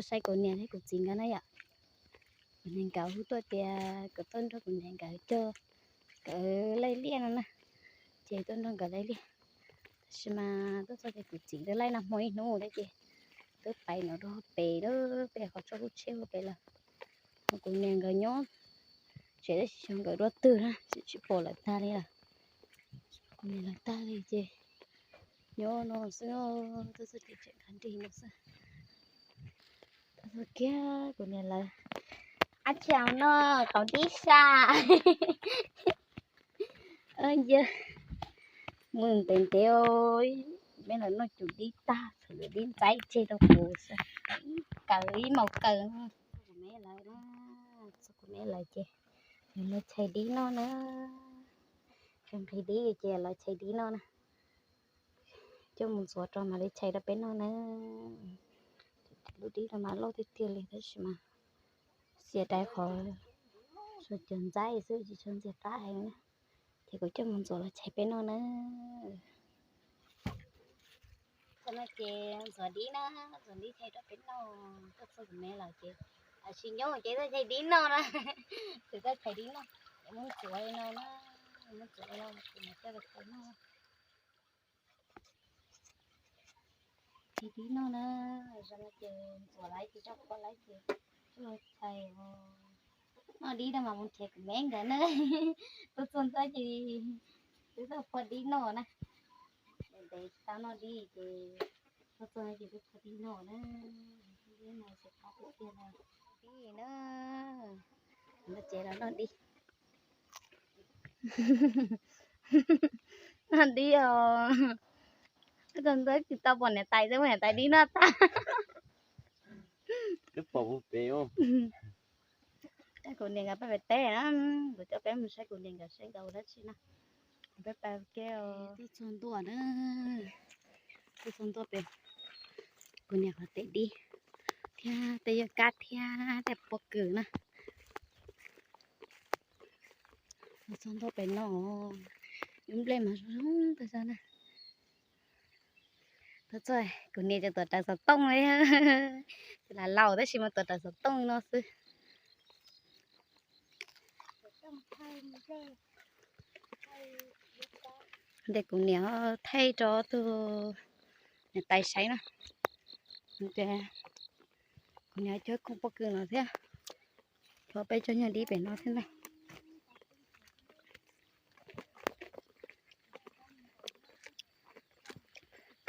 Saib kuv niam thiab kuv txiv nkawd na yom. Kuv niam nkawd hu tuaj tias kom tuaj nrog kuv niam nkawd cog nkawd laij liaj no na, ces tuaj nrog nkawd laij liaj. Tab sis mas tuaj txog ces kuv txiv twb laij nag hmo ib hnub thiab ces twb pais no rau pem lawm, pem qhov tsua lub tsheb ua pem lawm. Kuv niam nkawd nyob tsev tab sis xyov nkawd dua twg na, tsis pom lawv tag li lawm. Kuv niam lawv tag li ces nyob no xwb, tuaj txog ces tseem nqa nrig no xwb. Tuaj txog kiag kuv niam lawv, ab tsi noj qaub dib sas. Yog mus ntev ntev, me lawv noj cov dib tag, txhom cov dib ntxaib tseg rau kuv xwb, kaw ib maus kaw. Kuv me lawv na, kuv me lawv ces nws los chais dib noj na. Cov nqhis dib ces los chais dib noj na. Coj mus ntxuav rau mam li chais rau peb noj na. Lub dib no mas loj tiag tiag li tab sis mas xiam rau qhov suav cov ntxaib xwb tsis tshua ntxim qab heev na. Ces kuv coj mus ntxuav los chais peb noj na. Thaum no ces ntxuav dib na, ntxuav dib chais rau peb noj. Tuaj txog kuv me lawv ces, tsis nyob ces tuaj chais dib noj na. Ces tuaj chais dib noj, muab ntxuav li no na, muab ntxuav li no ces mam coj los chais noj. Chais dib noj na, zaum no ces ntxuav lawm ces coj phua lawm ces coj los chais noj dib no mas mus nrhiav kuv me nkawd na. Tuaj txog ntawd ces twb tau phua dib noj na. Ntev ntev tsis tau noj dib ces tuaj txog ces twb phua dib noj na. Dib no ces qab tiag tiag na. Dib na, noj ces los noj dib. Noj dib os. Txog ntawd tsis tau pom niam tais xwb, niam tais dib noj tag. Twb pom pem. Kuv niam nkawd pab pem teb na, kuv coj peb mus saib kuv niam nkawd saib nkawd ua dab tsi na. Peb pab ke. Tuaj txog ntua na, tuaj txog ntua pem kuv niam qhov tes dib thiab tej yaj kab thiab tej pob kws na. Tuaj txog ntua pem no, lub nplej mas zoo zoo tas zog na. Tuaj txog kuv niam ces tuav rawv xov tooj li, ces lam laus tab sis mas tuav rawv xov tooj no xwb. Ntes kuv niam thaij rau tus niam tais saib na. Kuv niam cog khoom pob kws no thiab, rau peb cog nyuag dib pem no thiab na.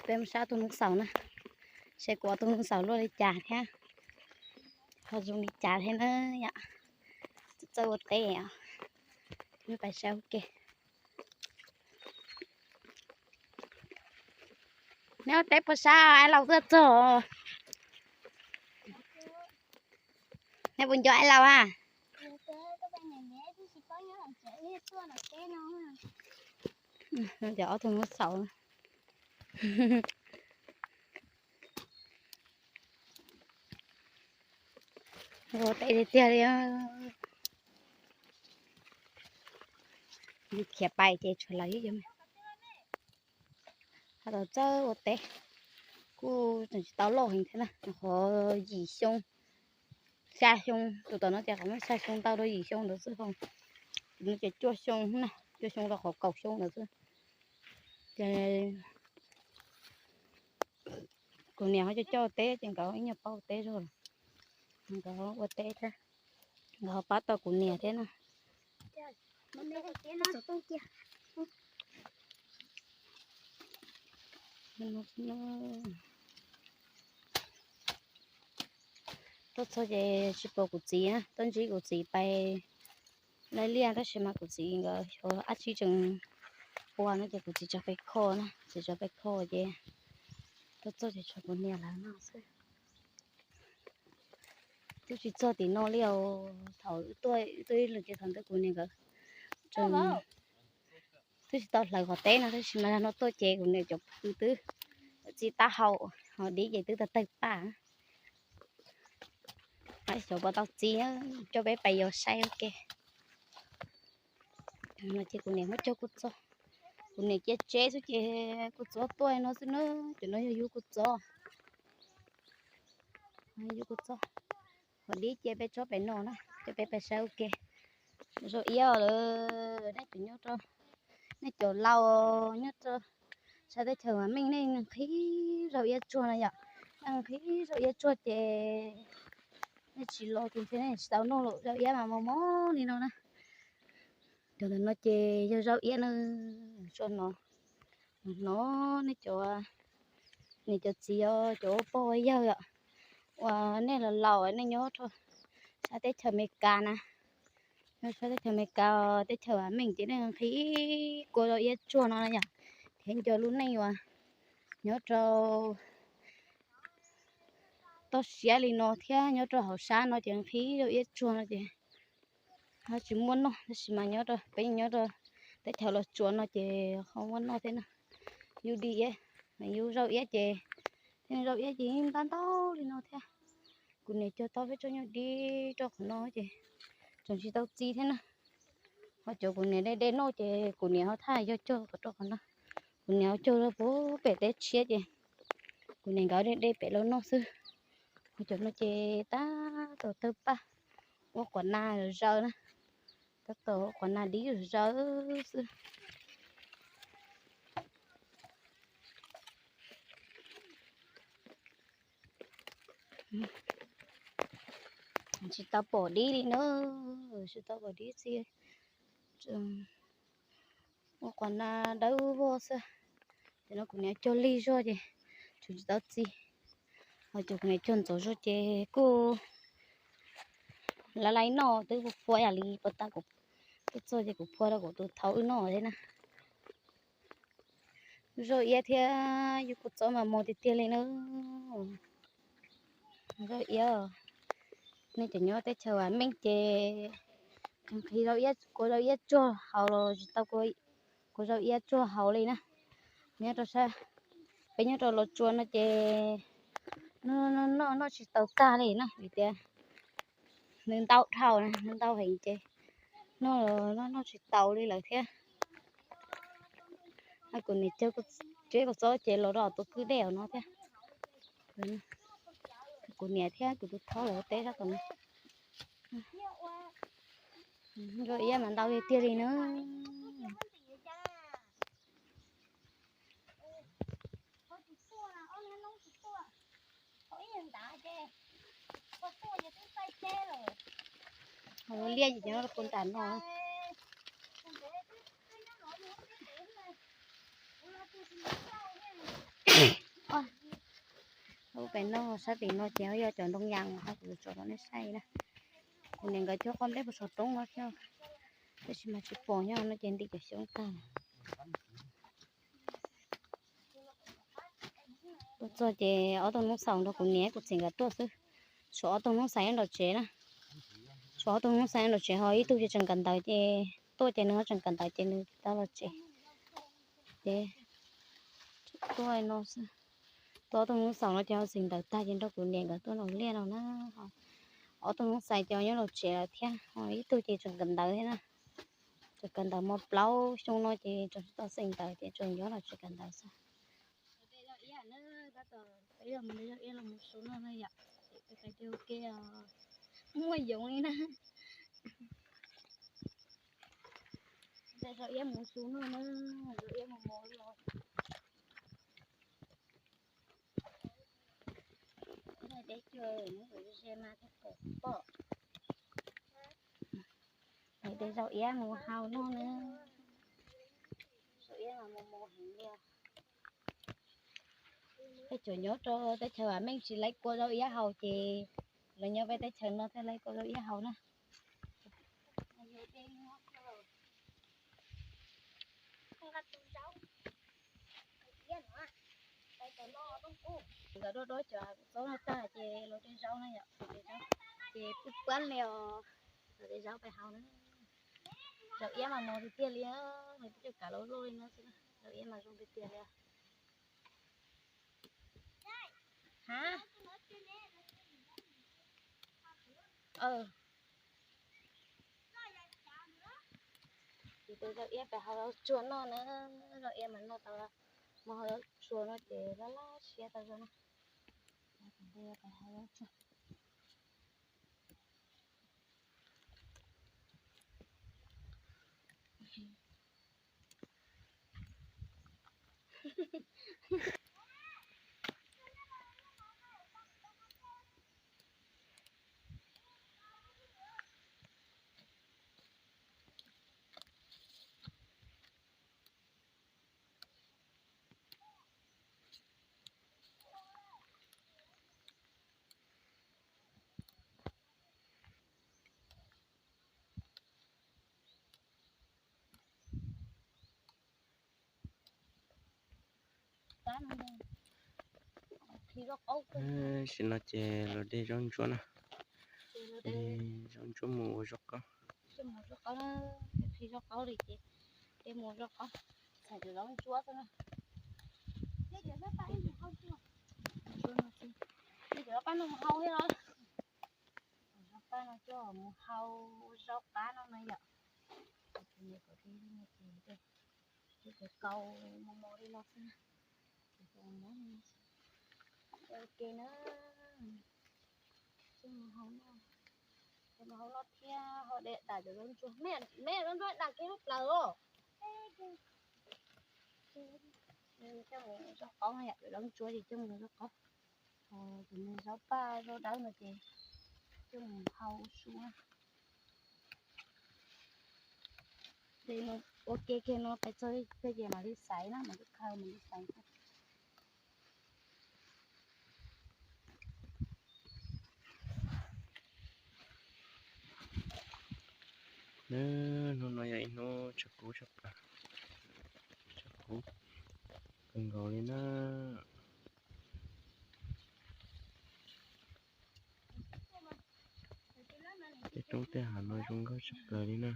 Peb mus saib tus noob xaus na, seb kuv ob tug noob xaus luaj li cas thiab ho zoo li cas thiab na yom. Txawj ua teb os, peb pais saib ua ke. Neb ua teb puas sab, ab laus tuaj txog. Neb puas nco ab laus a? Cov ob tug noob xaus. Ua teb tiag tiag li. Khiav pais ces tshuav lawv ib yam. Ho tau txawj ua teb, kuj tseem tsis tau loj heev thiab na, qhov yim xyoo, xya xyoo, tus tom no ces qhov muaj xya xyoo tau rau yim xyoo ntawd xwb. Tus no ces cuaj xyoo na, cuaj xyoo rau qhov kaum xyoo ntawd xwb. Ces kuv niam ho coj coj ua teb ces nkawd ib nyuag paub ua teb zog lawm. Nkawd ua teb thiab, nkawd ho pab tau kuv niam thiab na. Tuaj txog ces tsis pom kuv txiv, tuaj ntsib kuv txiv pais laij liaj tab sis mas kuv txiv nkawd xyov dab tsi tseem ua no ces kuv txiv tso pes kho na, txiv tso pes kho ces tuaj txog ces tshuav kuv niam lawv no xwb. Twb tsis txog tim no li os, thaum wb tuaj, wb tuaj ib lwm ces thaum ntawd kuv niam nkawd tseem twb tsis tau hlawv qhov teb no tab sis mas no tuaj ces kuv niam cov pob kws twb txi taub hau, ho dib ces twb tawg tawg paj. Xyov puas tau txi, coj peb pais yos saib ua ke. No ces kuv niam muab cog kuj txob, kuv niam cia tsev xwb ces kuj txob tuaj no xwb na, cov no yog yub kuj txob. Yus kuj txog, qhov dib cia peb tsob pem no na, coj peb pais saib ua ke. Zaub iab lawm, nej cov nyob rau, nej cov laus nyob rau sab teb chaws Vam Meej nej nqhis zaub iab tsuag no yom. Nej nqhis zaub iab tsuag ces nej tsis los ces ntshe nej tsis tau noj lawm, zaub iab mas mos mos li no na. Cov ntawm no ces yog zaub iab na, tsuag no. Hnov nej cov, nej cov txiv os, cov ua pog ua yawg yom, uas nej laus laus nej nyob rau sab teb chaws Amelikas na, nyob sab teb chaws Amelikas, teb chaws Vam Meej ces nej nqhis kua zaub iab tsuag no na yom, thiab nco lub neej uas nyob rau toj siab li no thiab nyob rau hauv sab no ces nqhis zaub iab tsuag no ces ho tsis muaj noj, tab sis mas nyob rau peb nyob rau teb chaws Los Tsuas no ces ho muaj noj thiab na. Yus di iab, yus zaub iab ces, zaub iab ces ntau ntau li no thiab. Kuv niam cog tau peb tsob nyuj dib rau qhov no ces tseem tsis tau txi thiab na. Ho cov kuv niam de de noj ces kuv niam ho thaj yog cog kom rau qhov no. Kuv niam ho cog rau puag pem teb tshiab ces kuv niam nkawd de de pem los noj xwb. Ho cov no ces tab tom tawg paj ua quav na zaws na, tab tom ua quav na dib zaws xwb. Tsis tau pom dib li na, tsis tau pom dib txi. Ua quav na dawb vog xwb. Ces no kuv niam cog lig zog ces tseem tsis tau txi. Ho cov kuv niam cog ntxov zog ces kuj laj laj noj twb phua yam li puas tas kuv tuaj txog ces kuv phua rau kuv tus thaub wb noj thiab na. Zaub iab thiab yus kua txob mas mos tiag tiag li na. Zaub iab, nej cov nyob teb chaws Vam Meej ces nqhis zaub iab, kua zaub iab tsuag haus los tsis tau kua zaub iab tsuag haus li na. Nyob rau sab, peb nyob rau Los Tsuas no ces noj noj tsis tau tag li na vim tias nws ntau dhau na, nws ntau heev ces noj noj tsis tau li lawm thiab. Kuv niam cog tsob kua txob ces los rau tus kwj dej no thiab. Kuv niam thiab kuv tus thaub lawv teb sab tom no. Zaub iab mas ntau tiag tiag li na. Liaj ces nyob rau puag nram no. Lub pem no sab pem no ces yog cov ntoo yas uas kuv tso rau nej saib na. Kuv niam nkawd cog qos nplej puag saum roob no thiab, tab sis mas tsis pom nyob no ces ntim cov xyoob tag. Tuaj txog ces ob tug Hmoob Xaus nrog kuv niam kuv txiv nkawd tuaj xwb. Tshuav ob tug Hmoob Xais nyob nram tsev na. Tshuav ob tug Hmoob Xais nyob nram tsev ho ib tug ces tseem kawm ntawv ces tuaj ces nws ho tseem kawm ntawv ces nws tsis tau los tsev. Ces tuaj no xwb. Tuaj ob tug Hmoob Xaus no ces ho xeem ntawv tag ces nrog kuv niam nkawd tuaj nram liaj no na. Ob tug Hmoob Xais ces nyob nram tsev lawm thiab, ho ib tug ces tseem kawm ntawv thiab na. Tseem kawm ntawv mos plaub xyoo no ces tseem tsis tau xeem ntawv ces tseem nyob nram tsev kawm ntawv xwb. Muaj yoov li na. Zaub iab mus su noj na, zaub iab mus mos los. Deb cuag, ze mas thiaj pom pom. De zaub iab mus hau noj na. Zaub iab mas mos mos heev li. Peb cov nyob rau teb chaws Vam Meej tsis laib kua zaub iab haus ces los nyob peb teb chaws no thiaj laib kua zaub iab haus na. Nkawd dob dob cov txob no tag ces los de zaub na yom, de zaub ces pub pab li os, los de zaub peb haus na. Zaub iab mas mos tiag tiag li, nws twb coj kav loj loj li no xwb, zaub iab mas zoo tiag tiag li. Ha? Ces tus zaub iab peb haus zaub tsuag noj na, zaub iab mas noj tau, mas haus zaub tsuag no ces laj laj siab tau zoo na. Peb haus zaub tsuag. Tam sim no ces los de zaub ntsuab na. De zaub ntsuab mus ua zaub qaub. Zaub qaub, zaub qaub li ces de mus zaub qaub, txhais cov zaub ntsuab xwb na. Cov zaub qaub no mus hau thiab los? Zaub qaub no coj mus hau zaub qab no na yom. Cov kaus mos mos li no xwb. Ua ke na, coj mus hau no, coj mus hau no thiab ho de dam cov zaub ntsuab. Mej zaub ntsuab dam kiag lub plawv os. Coj mus zaub qaub na yom, cov zaub ntsuab ces coj mus zaub qaub. Ho cov zaub paj zaub dawb no ces coj mus hau ua su na. Ua ke kiag no pais txog pem ces mam li xaiv na, mam li khaws mam li xaiv. Hnub no yog ib hnub tshav kub tshaj plaws, tshav kub kawg nkaus li na. Tej roob tej hav no zoo nkauj tshaj plaws li na.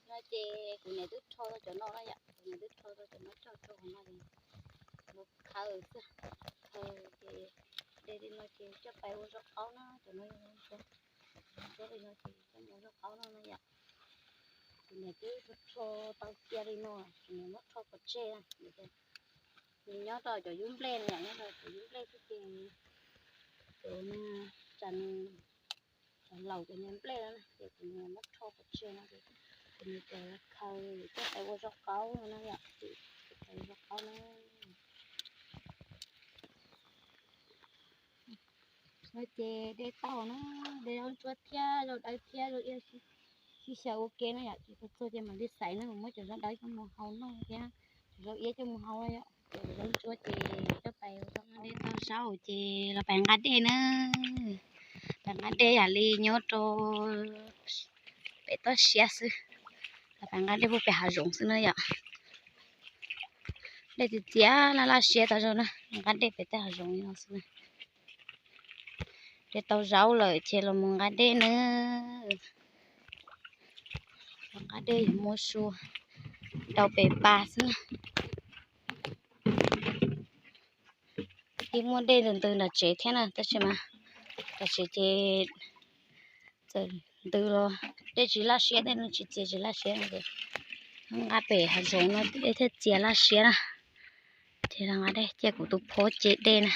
No ces kuv niam twb rho tau cov no na yom, kuv niam twb rho tau cov no coj rau hauv no, khaws xwb, khaws ces de li no ces coj pais ua zaub qaub na, cov no yog zaub ntsuab, zaub ntsuab li no ces coj mus ua zaub qaub no na yom. Kuv niam twb rho tau cia li no, kuv niam muab rho pov tseg na. Nws nyob rau cov yub nplej no yom, nyob rau cov yub nplej xwb ces cov, tsam nws laus cov niag nplej no na ces kuv niam muab rho pov tseg no ces kuv niam coj khaws coj pais ua zaub qaub no na yom, coj pais ua zaub qaub na. No ces de tau na, de zaub ntsuab thiab zaub dawb thiab zaub iab sib xyaw ua ke na yom, ces txog ces mam li xaiv na, muab cov zaub dawb coj mus hau noj thiab cov zaub iab coj mus hau na yom. Ces zaub ntsuab ces coj pais ua zaub qaub. De tau zaub ces los pais nqa dej na, pais nqa dej yam li nyob rau pem toj siab xwb, los pais nqa dej puag pem hav zoov xwb na yom. Dej txias txias laj laj siab tas zog na, nqa dej pem tej hav zoov li no xwb na. De tau zaub lawm ces los mus nqa dej na. Los nqa dej yuav muab sua rau pem pas xwb na. Yeej muaj dej ntws ntws nram tsev thiab na, tab sis mas nram tsev ces txawm ntws los dej tsis laj siab, dej no tsis txias tsis laj siab no ces nqa pem hav zoov no dej thiaj txias laj siab na. Ces los nqa dej cia kuv tus phob ce dej na.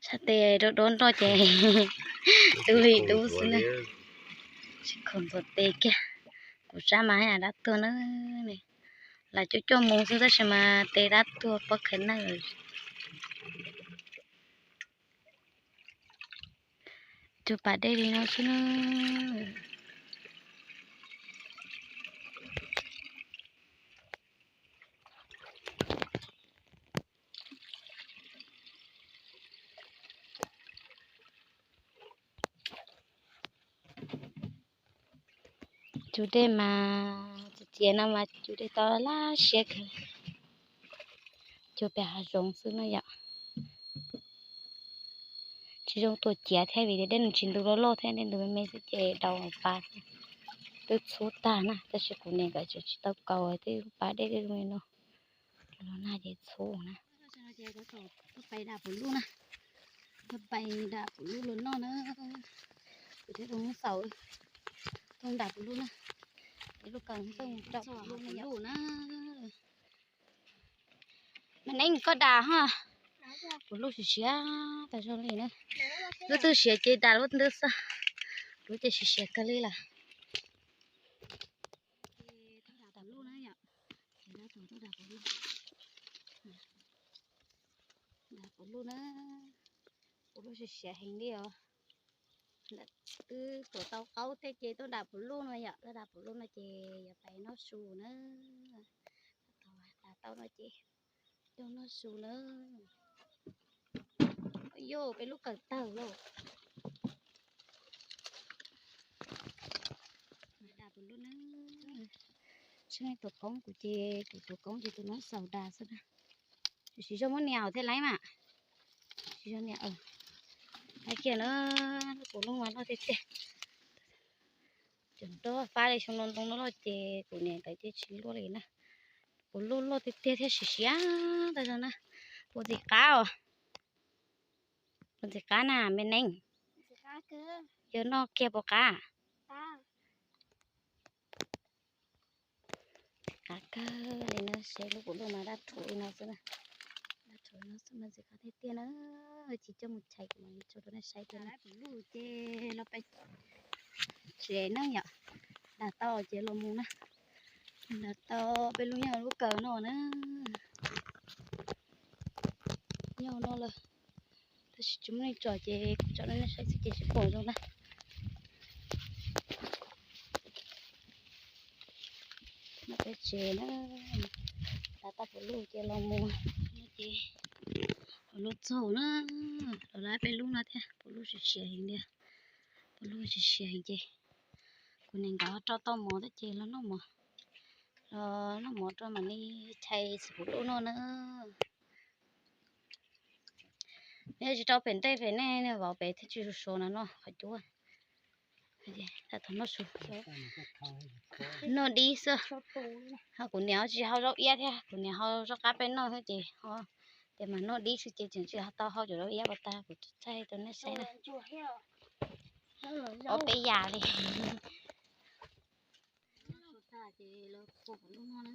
Sab tes rau dob nroj ces dub li dub xwb na. Tsis khoom ntxuav tes kiag. Kuv sab mas haj yam dab tuag na. Lam cuaj cuaj mus xwb tab sis mas tes dab tuag pob khaws nawj. Tus pas dej li no xwb na. Cug dej mas txias txias no mas cug dej tau laj siab kawg. Cug pem hav zoov xwb no yom. Tsis zoo tua ciav thiab vim tias dej nws tsis ntws loj loj thiab, dej ntws me me xwb ces daus pas twb txhub tag na, tab sis kuv niam nkawd tseem tsis tau kaus tej lub pas dej tej zoo li no. Los nag ces txhub na. Pais dam pum lub na, pais dam pum lub los noj na. Kuv thiab tus Hmoob Xaus tuaj dam pum lub na, lub kaus xeej rau pum lub na. Neeb koj das ho. Kuv lub siav siav tas zog li na. Lub twg siav ces das lub ntawd xwb. Lub ces siav siav kawg li lawm. Das puv luj na yom. Das puv luj na. Puv luj siav siav heev li os. Wb tuav tau qaub tej ces tuaj das puv luj no yom, tuaj das puv luj no ces yuav pais noj su na. Das tau no ces tuaj noj su na. Yog peb lub kawm tawg lauj. Das puv luj na. Tsis tuav koob kuv ces kuv tuav koob ces tus no xaus das xwb na. Tsis zoo muab nias thiaj laib mas. Tsis zoo nias. Laib kiag na, puv luj mas loj tiag tiag. Cov nrob fab li xyoo no ntoo no loj ces kuv nias ntawd ces tsis luaj li na. Puv luj loj tiag tiag thiab siav siav tas zog na. Puas ntxim qab os? Puas ntxim qab na me neeb? Yog noj kiag puas qab? Qab kawg li na, seb lub puv luj mas dab rhuv li no xwb na. Dab rhuv li no xwb mas ntxim qab tiag tiag na. Tsis coj mus chais kuv mam li tso rau nej saib thiab na. Puv luj ces los peb tsev na yom. Das tau ces los mus na. Das tau peb lub nyob lub kawm no na. Nyob no lawm. Tab sis tsis muaj neeg tsom ces kuv tso rau nej saib xwb ces tsis pom zoo na. Nyob peb tsev na, das tau puv luj ces los mus. Ces puv luj txaug na, los lawm peb lub no thiab, puv luj siav siav heev li, puv luj siav siav heev ces kuv niam nkawd rau tau mov thiab ces los noj mov, los noj mov rau mam li chais xwb puv luj noj na. Nyob tsis rau pem ntej pem nej vauv pem thiaj tsis su suav no noj qhov cub. Thaum noj su, noj dib xwb. Ho kuv niam tsis hau zaub iab thiab, kuv niam hau zaub qab peb noj xwb ces, ces mas noj dib xwb ces tseem tsis tau hau cov zaub iab pas tag, kuv thaij rau nej saib na. Ob peb yam li. Ces lawv khuam kuv lub no na,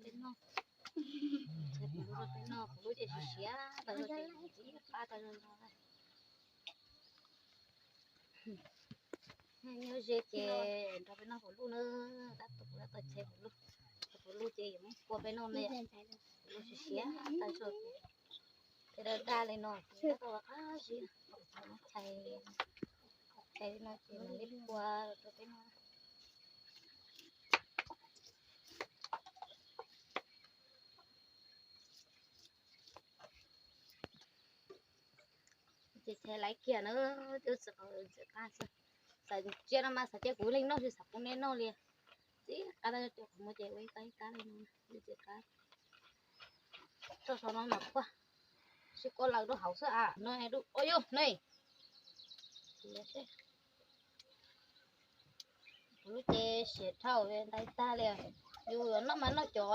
peb noj, peb noj kuv lub ces siav siav tas zog ces kuv txiv qab tas zog. Nyob ze ces nrog peb noj kuv lub na, tab tom kuv tab tom chais kuv lub, kuv lub ces yuav muab kua peb noj ne, kuv lub siav siav tas zog. Ces daj daj li no ces tab tom qab zib, chais, chais li no ces mam li kua rau peb noj. Ces chais laiv kiag na, twb tsis qab xwb. Xav cia no mas xav cia kuv leej noj tsis xav pub nej noj li. Txiv qab tab cov qhov muag ces ua ib qab ib qab li no, txiv qab. Tso saum no mas kua, sib kua lawm rau hauv xwb a, no du ua yus ne. Kuv lub ces siav dhau ntais tag li, yus yuav noj mas noj cov,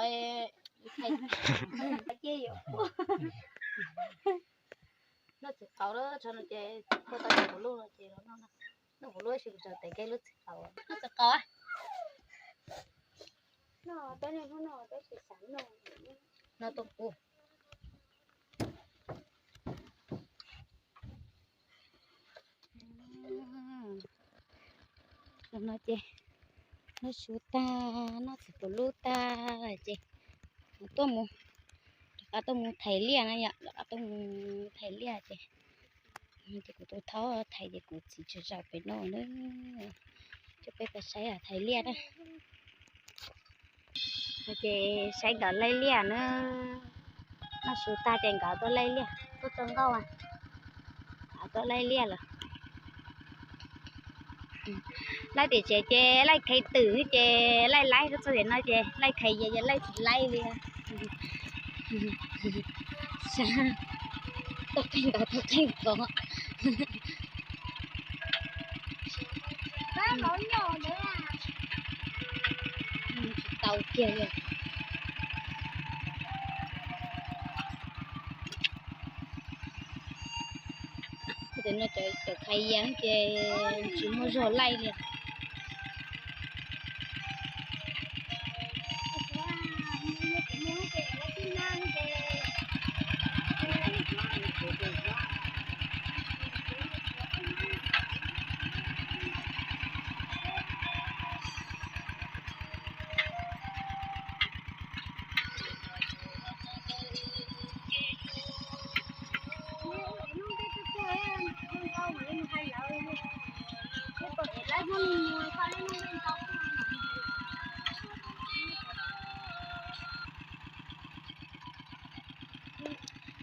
noj txiv qaub lawm tso no ces kua tau kuv lub no ces los noj, noj kuv lub sis kuv tsaws tes keb lub txiv qaub, noj txiv qaub. No tau kuv. Zaum no ces noj su tag, noj txiv puv lub tag ces tuaj mus, rov qab tuaj mus thaiv liaj na yom, rov qab tuaj mus thaiv liaj ces, ces kuv tus thaub thaiv ces kuv txiv tsis zaum pem no na. Coj peb pais saib thaiv liaj na. Ces saib nkawd laij liaj na. Noj su tag ces nkawd tuaj laij liaj, tuaj txog nkauj, tuaj laij liaj lawm. Laij tim tsev ces laij khev twm ces laij laib, tuaj txog tim no ces laij khev yees ces laij tsis laij li. Tau qeej nkos, tau qeej nkos. Tsis tau kiag li. Ces no cov khais yas ces tsis muaj zog laij li.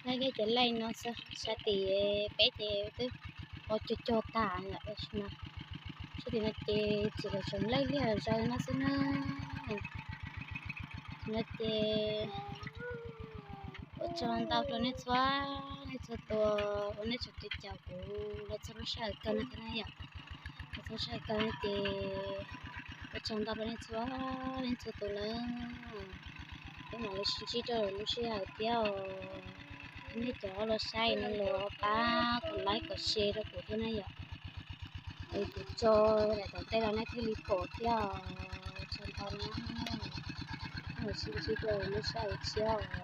Laij liaj ces laij no xwb, sab tim peb ces twb pov cog cog tas lawm, tab sis no sab tim no ces txiv lawv tseem laij liaj zaws no xwb na. No ces ua tsaug ntau rau nej txhua, nej txhua tus uas nej tseem caum kuv los txog lub sij hawm kawg no thiab na yom. Los txog sij hawm kawg no ces ua tsaug ntau rau nej txhua, nej txhua tus lawm. Peb mam li sib ntsib rau lwm lub sij hawm thiab os. Nej cov los saib no los pab kom like kom share rau kuv thiab na yom. Es kuv tso daim tom ntej los nej thiaj li pom thiab os. Tsaug ntau na. Peb mam sib ntsib rau lwm lub sij hawm tshiab os.